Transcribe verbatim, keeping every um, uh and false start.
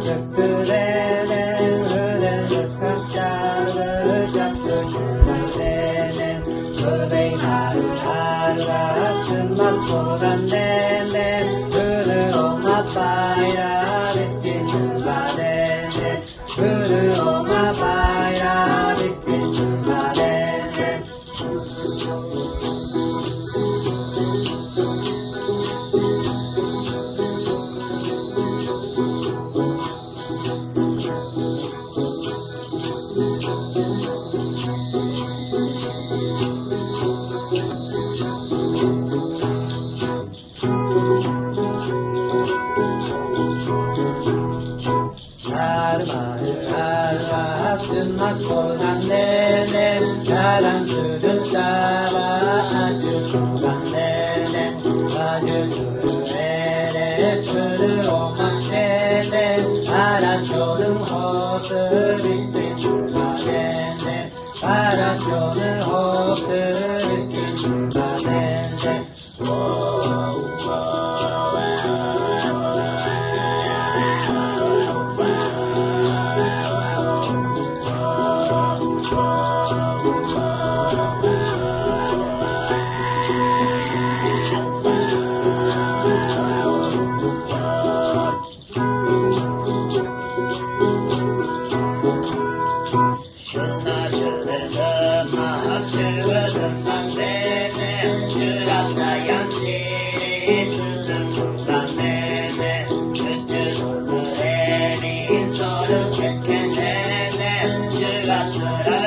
Төктүреле, өлен ышкаш чагы, чаптыжыдалеле, көбей хары харга, сынмас бодан-деле, өрү оңа байра, бистиң чылга-деле, өрү оңа байра, бистиң чылга-деле. Сарбайырарга, сынмас бодан-деле, чаран чүдүн сава, ажы турган-деле, ажы чүрү эрес, чүрү омак-деле, арат чонуң хоозу бистиң чылга-деле, арат чонуң хоозу бистиң чылга-деле. Шыннажырдырзын, ак-чывырдындан берне, чыраса янчыри тыдын турган берне, күчү турду эмин соруп кеткен берне, чыгаттырар